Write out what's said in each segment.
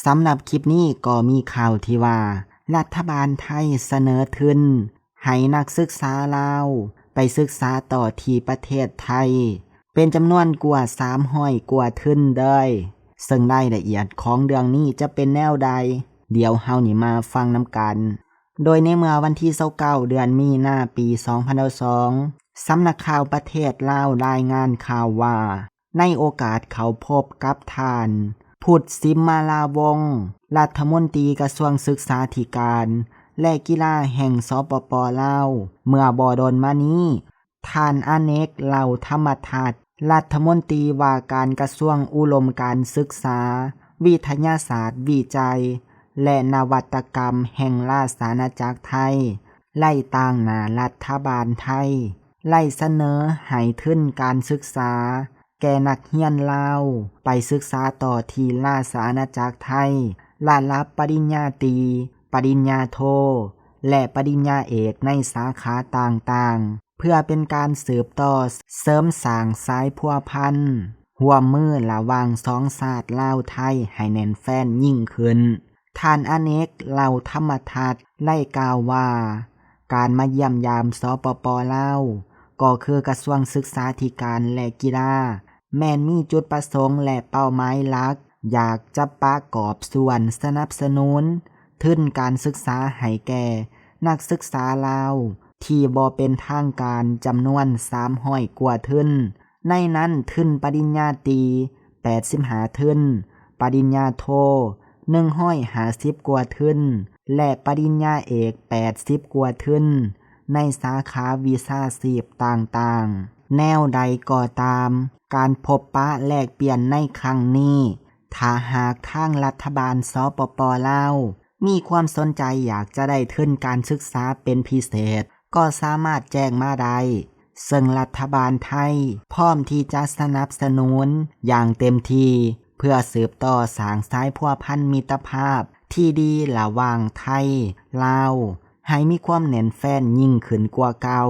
ສຳລັບຄລິບນີ້ກໍມີຂ່າວທີ່ວ່າ ລັດຖະບານໄທສະເໜີທຶນໃຫ້ນັກສຶກສາລາວໄປສຶກສາຕໍ່ທີ່ປະເທດໄທ ເປັນຈຳນວນກວ່າສາມຮ້ອຍກວ່າທຶນເດີ. ເຊິ່ງລາຍລະອຽດຂອງເລື່ອງນີ້ຈະເປັນແນວໃດ ດຽວເຮົານີ້ມາຟັງນຳກັນ. ໂດຍໃນເມື່ອວັນທີຊາວເກົ້າ ເດືອນມີນາ ປີສອງພັນຊາວສອງ ສຳນັກຂ່າວປະເທດລາວລາຍງານຂ່າວວ່າ ໃນໂອກາດເຂົ້າພົບກັບທ່ານ ພຸດ ສິມມາລາວົງ ລັດຖະມົນຕີກະຊວງສຶກສາທິການ ແລະ ກິລາແຫ່ງ ສປປ ລາວ ເມື່ອບໍ່ດົນມານີ້, ທ່ານ ອະເນກ ເຫຼົ່າທຳມະທັດ ລັດຖະມົນຕີວ່າການກະຊວງອຸດົມການສຶກສາ, ວິທະຍາສາດ, ວິໄຈ ແລະ ນະວັດຕະກຳແຫ່ງລາຊະອານາຈັກໄທ ໄດ້ຕາງໜ້າລັດຖະບານໄທ ໄດ້ສະເໜີໃຫ້ທຶນການສຶກສາແກ່ນັກຮຽນລາວໄປສຶກສາຕໍ່ທີ່ລາຊະອານາຈັກໄທ ລະດັບປະລິນຍາຕີ, ປະລິນຍາໂທ ແລະ ປະລິນຍາເອກໃນສາຂາຕ່າງໆ ເພື່ອເປັນການສືບຕໍ່ເສີມສ້າງສາຍພົວພັນຮ່ວມມືລະຫວ່າງສອງຊາດລາວ-ໄທໃຫ້ແໜ້ນແຟ້ນຍິ່ງຂຶ້ນ. ທ່ານ ອະເນກ ເຫຼົ່າທຳມະທັດ ໄດ້ກ່າວວ່າ ການມາຢ້ຽມຢາມ ສປປ ລາວ ກໍຄືກະຊວງສຶກສາທິການ ແລະ ກິລາ ແມ່ນມີຈຸດປະສົງ ແລະ ເປົ້າໝາຍຫຼັກ ຢາກຈະປະກອບສ່ວນສະໜັບສະໜູນທຶນການສຶກສາໃຫ້ແກ່ນັກສຶກສາລາວທີ່ບໍ່ເປັນທາງການຈຳນວນສາມຮ້ອຍກວ່າທຶນ, ໃນນັ້ນທຶນປະລິນຍາຕີແປດສິບຫ້າທຶນ, ປະລິນຍາໂທໜຶ່ງຮ້ອຍຫ້າສິບກວ່າທຶນ ແລະ ປະລິນຍາເອກແປດສິບກວ່າທຶນ ໃນສາຂາວິຊາຊີບຕ່າງໆ. ແນວໃດກໍຕາມ, ການພົບປະແລກປ່ຽນໃນຄັ້ງນີ້ ຖ້າຫາກທາງລັດຖະບານ ສປປ ລາວ ມີຄວາມສົນໃຈຢາກຈະໄດ້ທຶນການສຶກສາເປັນພິເສດ ກໍສາມາດແຈ້ງມາໄດ້, ເຊິ່ງລັດຖະບານໄທພ້ອມທີ່ຈະສະໜັບສະໜູນຢ່າງເຕັມທີ່ ເພື່ອສືບຕໍ່ສ້າງສາຍພົວພັນມິດຕະພາບທີ່ດີລະຫວ່າງໄທ-ລາວ ໃຫ້ມີຄວາມແໜ້ນແຟ້ນຍິ່ງຂຶ້ນກວ່າເກົ່າ.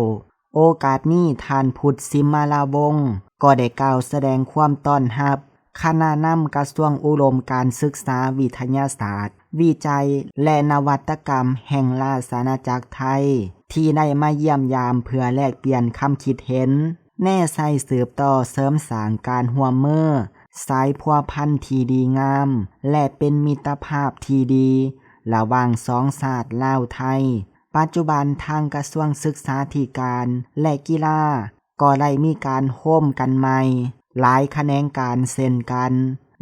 ໂອກາດນີ້ ທ່ານ ພຸດ ສິມມາລາວົງ ກໍໄດ້ກ່າວສະແດງຄວາມຕ້ອນຮັບຄະນະນຳກະຊວງອຸດົມການສຶກສາ, ວິທະຍາສາດ, ວິໄຈ ແລະ ນະວັດຕະກຳແຫ່ງລາຊະອານາຈັກໄທ ທີ່ໄດ້ມາຢ້ຽມຢາມເພື່ອແລກປ່ຽນຄຳຄິດເຫັນ ແນໃສ່ສືບຕໍ່ເສີມສ້າງການຮ່ວມມື, ສາຍພົວພັນທີ່ດີງາມ ແລະ ເປັນມິດຕະພາບທີ່ດີລະຫວ່າງສອງຊາດລາວ-ໄທ. ປັດຈຸບັນທາງກະຊວງສຶກສາທິການ ແລະ ກິລາ ກໍໄດ້ມີການໂຮມກັນໃໝ່ຫຼາຍຂະແໜງການເຊັ່ນກັນ.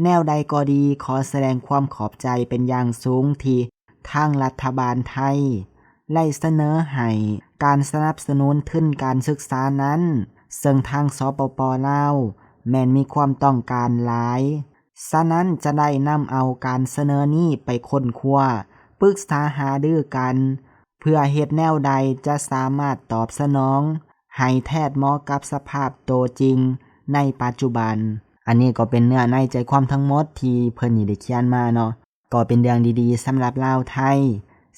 ແນວໃດກໍດີ, ຂໍສະແດງຄວາມຂອບໃຈເປັນຢ່າງສູງທີ່ທາງລັດຖະບານໄທໄດ້ສະເໜີໃຫ້ການສະໜັບສະໜູນທຶນການສຶກສານັ້ນ, ເຊິ່ງທາງ ສປປ ລາວ ແມ່ນມີຄວາມຕ້ອງການຫຼາຍ. ສະນັ້ນຈະໄດ້ນຳເອົາການສະເໜີນີ້ໄປຄົ້ນຄວ້າ, ປຶກສາຫາລືກັນ ເພື່ອເຮັດແນວໃດຈະສາມາດຕອບສະໜອງໃຫ້ແທດເໝາະກັບສະພາບໂຕຈິງໃນປັດຈຸບັນ. ອັນນີ້ກໍເປັນເນື້ອໃນໃຈຄວາມທັງໝົດທີ່ເພິ່ນນີ້ໄດ້ຂຽນມາເນາະ, ກໍເປັນເລື່ອງດີໆສຳລັບລາວ-ໄທ,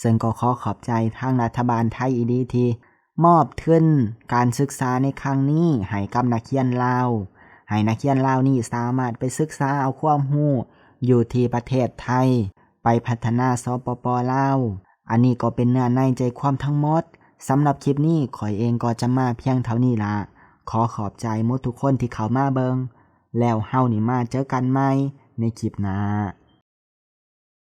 ເຊິ່ງກໍຂໍຂອບໃຈທາງລັດຖະບານໄທອີ່ຫຼີທີ່ມອບທຶນການສຶກສາໃນຄັ້ງນີ້ໃຫ້ກັບນັກຮຽນລາວ, ໃຫ້ນັກຮຽນລາວນີ້ສາມາດໄປສຶກສາເອົາຄວາມຮູ້ຢູ່ທີ່ປະເທດໄທ ໄປພັດທະນາ ສປປ ລາວ. ອັນນີ້ກໍເປັນເນື້ອໃນໃຈຄວາມທັງໝົດ. ສຳລັບຄລິບນີ້ ຂ້ອຍເອງກໍຈະມາພຽງເທົ່ານີ້ລະ. ຂໍຂອບໃຈໝົດທຸກຄົນທີ່ເຂົ້າມາເບິ່ງ, ແລ້ວເຮົານີ້ມາເຈີກັນໃໝ່ໃນຄລິບໜ້າ.